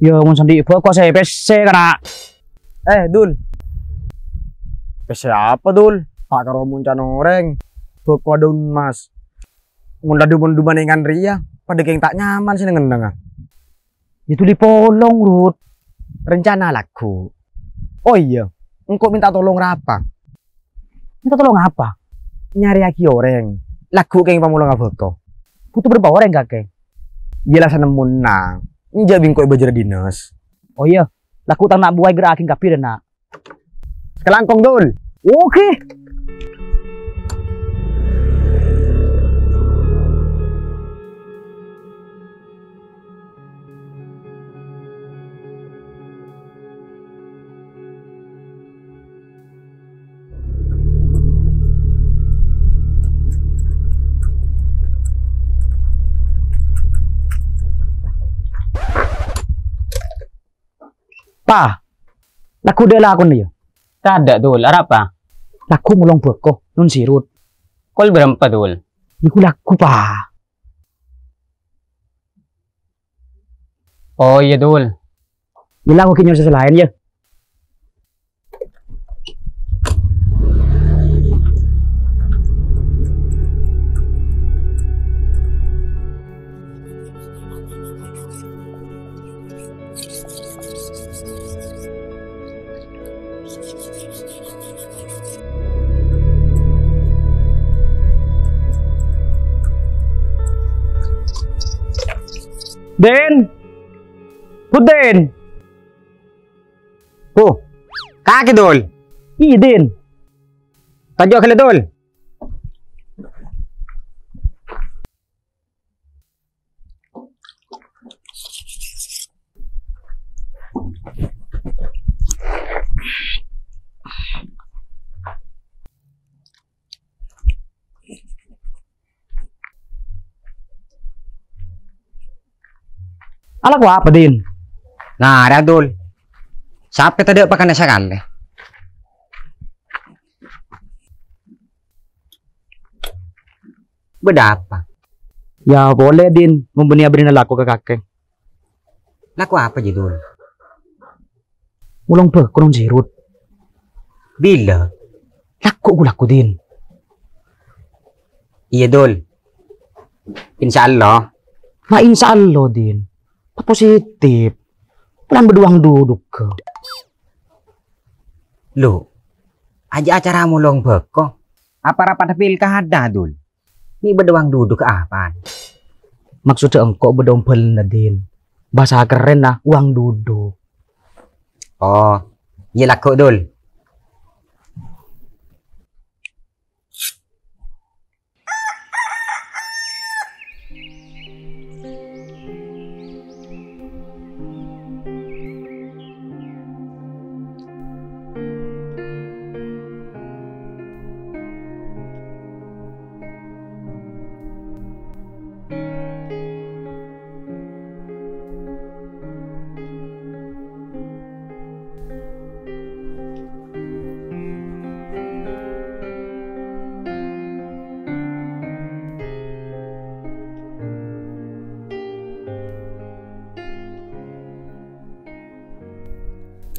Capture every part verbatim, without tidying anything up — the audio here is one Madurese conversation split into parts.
Ya, mon sandhi' bâko sè pèssè, kana'. Eh, Dul. Pèssè apa, Dul? Ta' karo moncana orèng. Bâko daun emas. Mon la dhu-mondhu manèngan rèya, padâ kèng ta' nyaman sè neng-ennengnga. Ya, dhuli polong, Rut. Rencana lagghu'. Oh iyâ, engko' mènta tolong rapa? Mènta tolong apa? Nyarèyaghi orèng. Lagghu' kèng pamolongnga bâko. Butuh bârâmpa orèng, Kakè? Iyâ la sanemmona. Enjâ' bi' engko' èbâjârâ dinas. Oh iyâ, lagghu' tang na' buwâ èghârâ'aghi kabbhi, na'. Sakalangkong, Dul. Oke. Pa, lagghu' dâ' lakona, yâ? Tadâ', Dul. Arapa? Lagghu' molong bâko, non sirut. Kol bârâmpa, Dul? Iku lagghu', Pa. Oh, iyâ, Dul. Yâ la, engko' ghi' nyo'on sè laèn, yâ. Din! Put, Din! Huh, kakè, Dul? Iyâ, Din. Toju' ghâllu, Dul. Alako apa, Din? Nah, ra, Dul. Sapè tadâ' pakanna sakalè. Bâdâ apa? Yâ, polè, Din. Mon bânnè abârina lako ka kakè. Lako apa, jiyâ, Dul? Molong bâko, non sirut. Bilâ? Lako, ghu lako, Din. Iyâ, Dul. Insyaallah. Ma' insyaallah, Din. Pas positif. Polana bâdâ wang duduk. Lo, ajâ' acara molong bâko. Apa rapadhâ pilkada, Dul? Mè' bâdâ wang duduk apaan? Maksoddhâ engko' bâdâ ombhâlna, Din. Bhâsa kerrènna wang duduk. Oh, iyâ lako, Dul.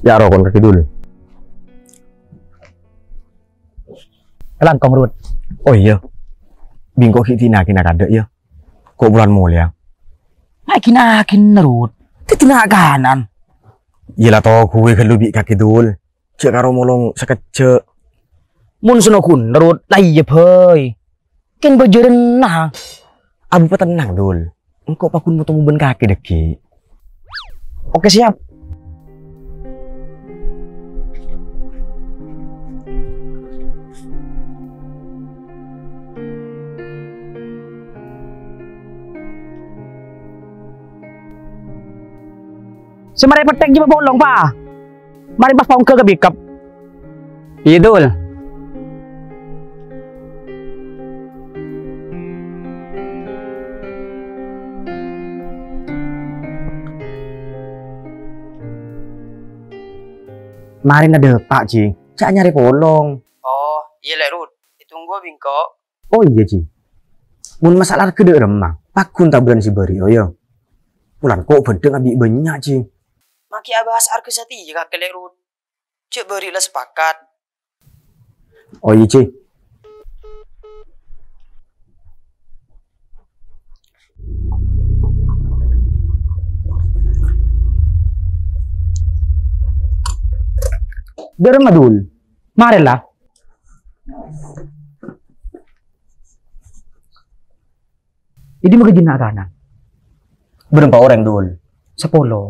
Yâ, rokon ka kidul. Kalangkong, Rut. Oh iyâ. Bi' engko' ghi' dinagina kadâ', yâ. Ko' bulân molèya. Nagin-nagin, Rut. Dhâddhi na'-kana'. Iyâ la toghuwâ ghâllu bi' ka kidul. Jhâ' karo molong sakejjhâ'. Mon sè noguna, Rut, la iyâ bhâi. Kèng bhâjârânna. Abu patennang, Dul. Engko' paggun moto bân kakè dhâggi'. Oke, siap. Sè marè pètèk jiyâ polong, Pa. Marè pas paongghâ ka pickup. Iyâ, Dul. Marèna dâpa', Ji. Jhâ' nyarè polong. Oh, iyâ, Lè', Rut. Ètongguwâ bi' engko'. Oh iyâ, Ji. Mon masalah arghâ dâ' remma, paggun ta' bârân sè bâri', oh, yâ. Polana ko' bhândhâng abi' bânnya', Ji. Mangkè abahas arghâ satèya kakè, Lè' Rut. Jhâ' bâri' la sepakat. Oh iyâ, Ji. Dârâmma, Dul? Marè la. È dimma ghâjina kana'? Bârâmpa orèng, Dul? Sapolo.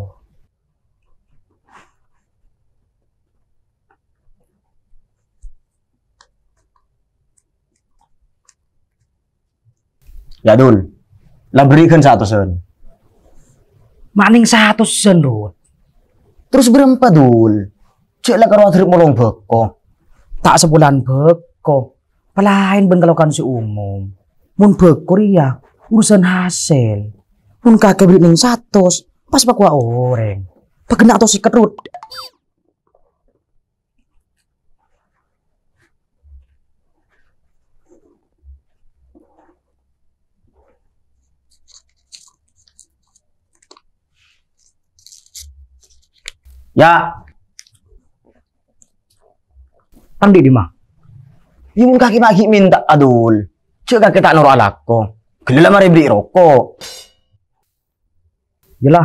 Yâ, Dul. La bherri' ghân satosan. Ma' nèng satosan, Rut. Terros bârâmpa, Dul? Jhâ' la karo aghârâp molong bhâko. Ta' sabulân bhâko. Palaèn bân kalokan sè umum. Mon bhâko rèya urusan hasèl. Mon kakè bherri' nèng satos, pas pakowa orèng. Paghâna' to sèket, Rut. Yâ. Tang dhi' dimma? Yâ, mon kakè ma' ghi' mènta, Dul. Jhâ' kakè ta' noro' alako. Ghellâ' la marè bherri' roko'. Yâ la.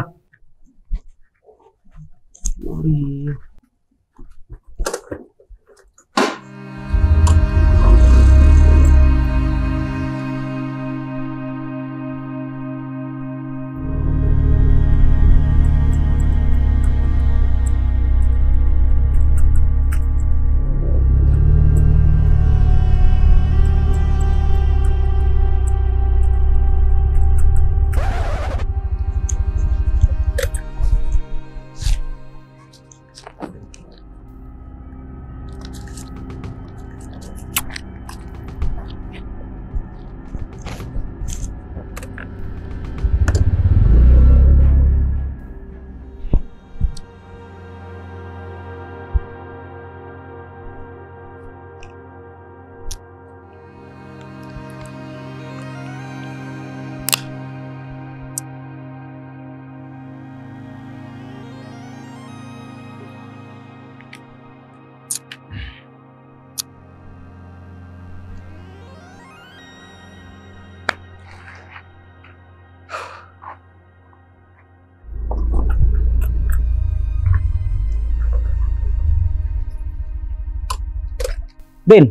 Din,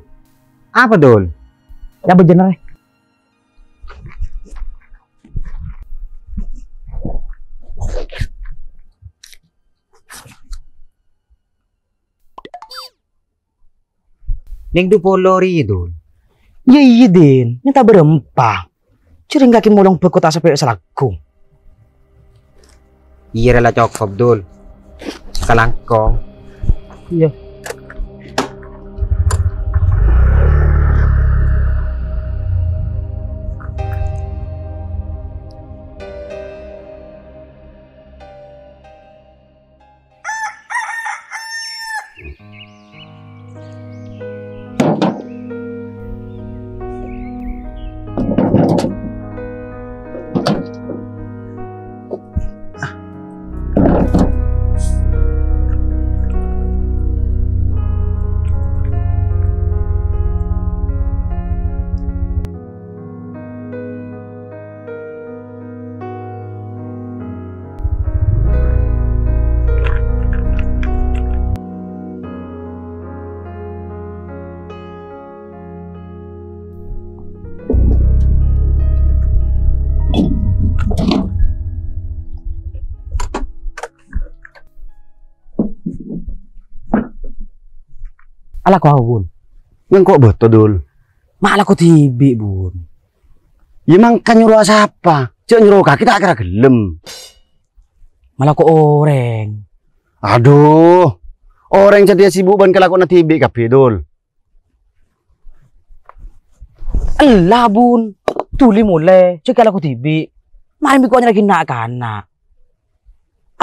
apa, Dul? Ya, bener, eh. Neng du polo ri, Dul. Iyâ, iyâ, Din. Mènta bârâmpa. Jhâ' rèng kakè molong bhâko ta' sapè' salagghu. Iyâ, rè la cokop, Dul. Kalangkong. Iyâ. Alako apa, Bun? Ngangko' bâto, Dul. Ma' alako dhibi', Bun. Yâ, mangka nyoro sapa? Jhâ' nyoro kakè ta' kèra ghellem. Malako orèng. Adhu, orèng satèya sibuk bân kalakowanna dhibi' kabbhi, Dul. Ella, Bun. Dhuli molè, jhâ' kalako dhibi'. Marè mèko nyarèaghi na'-kana'.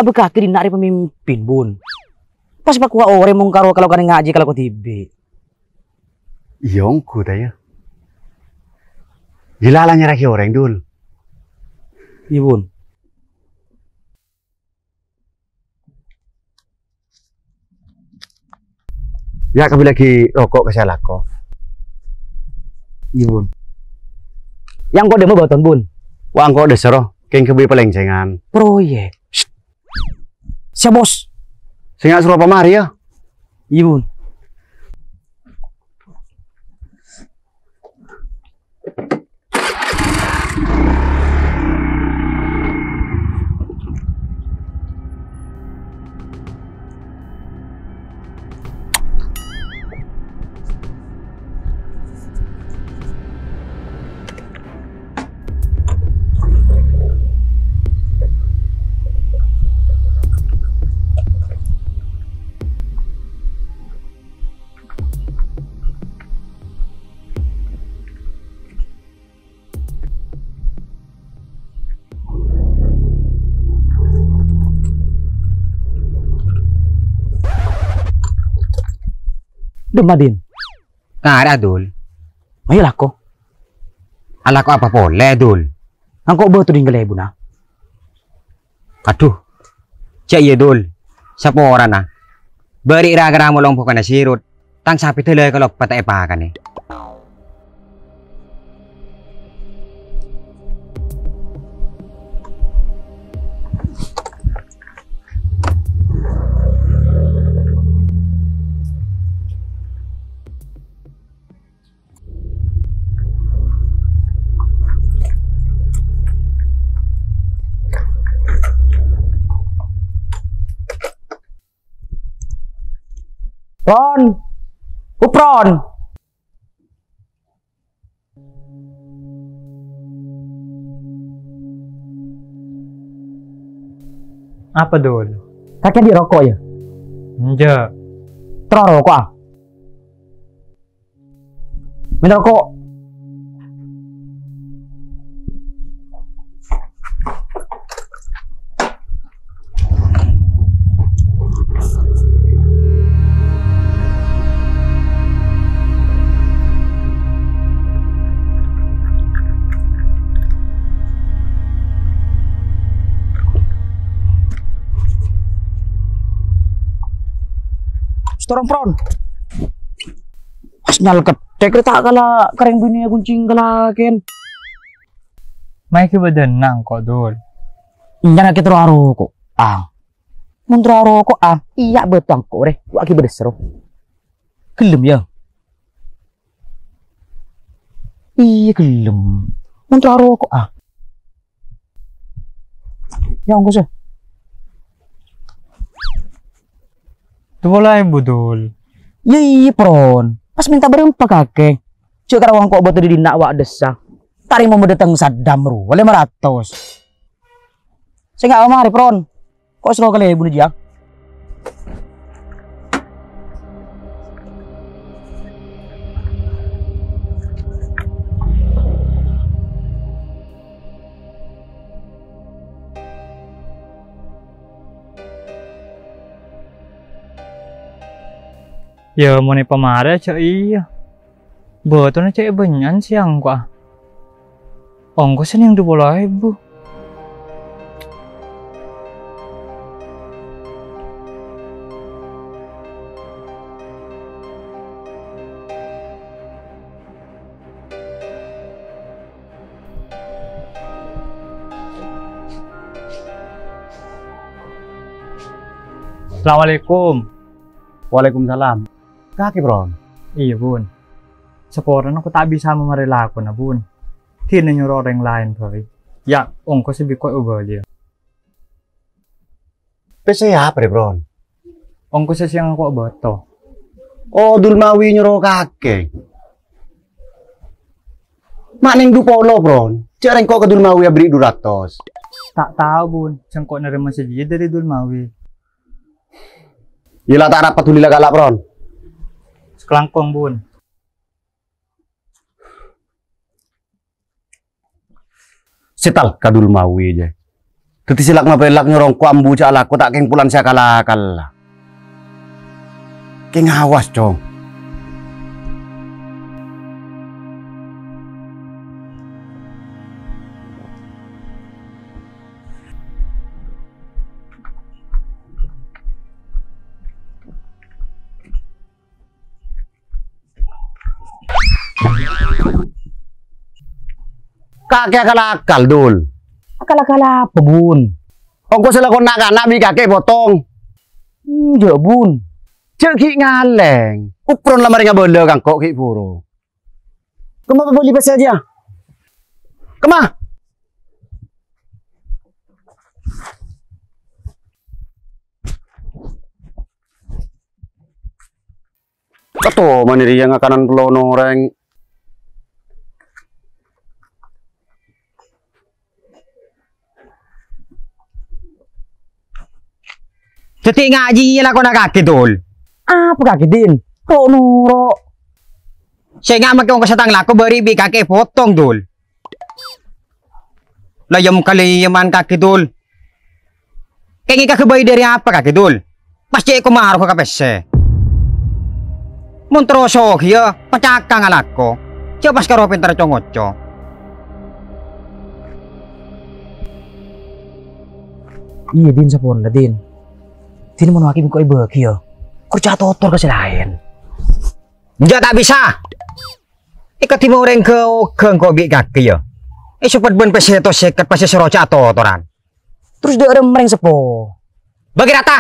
Abâ' kakè dinna' rè pamimpin, Bun. Pas pakowa orèng mon karo kalokan ngajhi kalako dhibi'. Iyâ, ongghu ta, yâ? Ghilâ la nyarèaghi orèng, Dul. Iyâ, Bun. Yâ', kabillâaghi roko' ka sè alako. Iyâ, Bun. Yâ', engko' dâmma bâton, Bun? Wah, engko' dâsarra, kèng kabbhi palèngsengan. Proyek. Sè, Bos? Sènga' soro pamarè, yâ. Iyâ, Bun. Dâmma, Din? Karè, Dul. Mayu lako. Alako apa polè, Dul? Engko' bâto dingghâl èbuna. Adhu, jhâ' iyâ, Dul. Saporana. Bâri' ra-kèra molong bhukana sirut. Tang sapè dâlâ kaloppa ta' èpakanè. Pron. Ku Pron. Apa, Dul? Kakè andi' roko', yâ? Enjâ'. Terro roko'a. Mènta roko'. Setoran, Pron. Pas nyalket. Cèk rè ta' kala karèng binè' ghun cèng kala kèn. Maènggi bâdâna engko', Dul. Enjâ' na' kè terro aroko'a. Mon terro aroko'a, iyâ bâto engko' rè, wa' ghi' bâdâ sèro. Ghellem, yâ? Iyâ, ghellem. Mon terro aroko'a. Yâ, ongkossa. Duwâ polo èbu, Dul. Yâ, iyâ, Pron. Pas mènta bârâmpa kakè. Jhâ' karo engko' bâto dâri dinna' wa' dâssa. Tarèma ma' dâteng Saddam rowa lèma ratos. Sènga' pamarè, Pron. Ko' sèro kalèbun jiyâ. Yâ, mon èpamarè jhâ' iyâ. Bâtona cè' bânnya'an sè engko'a. Ongkossa nèng duwâ polo èbu. Assalamualaikum. Waalaikumsalam. Kakè, Pron? Iyâ, Bun. Saporana engko' ta' bisa mamarè lakona, Bun. Dinah nyoro orèng laèn bhâi. Yâ, ongkossa bi' engko' èobâliyâ. Pèssè apa rè, Pron? Ongkossa sè engko' bâto. Oh, Dulmawi nyoro kakè. Ma' nèng duwâ polo, Pron. Jhâ' rèng engko' ka Dulmawi aberri' duwâ ratos. Ta' tao, Bun. Sèngko' narèma sajiyâ dâri Dulmawi. Yâ la, ta' ra paduli la kala', Pron. Sakalangkong, Bun. Sè tal ka Dulmawi jâ. Dhâddhi sè lak-mapèlak nyoro engko' ambu jhâ' alako ta' kèng polana sè akal-akal. Kèng awas, Cong. Kakè akal-akal, Dul. Akal-akal apa, Bun? Ongko' sè lakon na'-kana' bi' kakè potong. Hmm, jâ', Bun. Jâ' ghi' ngalèng. Upron la marè ngabâlâ ka engko' ghi' buru. Kemma pabâli pèssè jiyâ. Kemma. Kato manè rèya ngakanan pelon orèng. Dhâddhi ngajhi lakona kakè, Dul. Apa kakè, Din? Ro'-noro'. Sènga' makè ongkosa tang lako bâri' bi' kakè potong, Dul. Lèyem-kalèyeman kakè, Dul. Kèngèng kaghâbây dâri apa kakè, Dul? Pas cè' komaro ka pèssè. Mon terro soghi, yâ, pacaka ngalako. Jâ' pas karo pènter co-ngoco. Iyâ, Din, saponapa, Din? Din, mon kakè engko' èbâghi, yâ. Kor jâ' atotor ka sè laèn. Enjâ' ta' bisa. Èkadhimma orèng ghâ-oghâ engko' bi' kakè, yâ. Èsopet bân pèssè sètos sèket pas èsoro jâ' atotoran. Terros dâ' remma rèng seppo? Bâgi rata!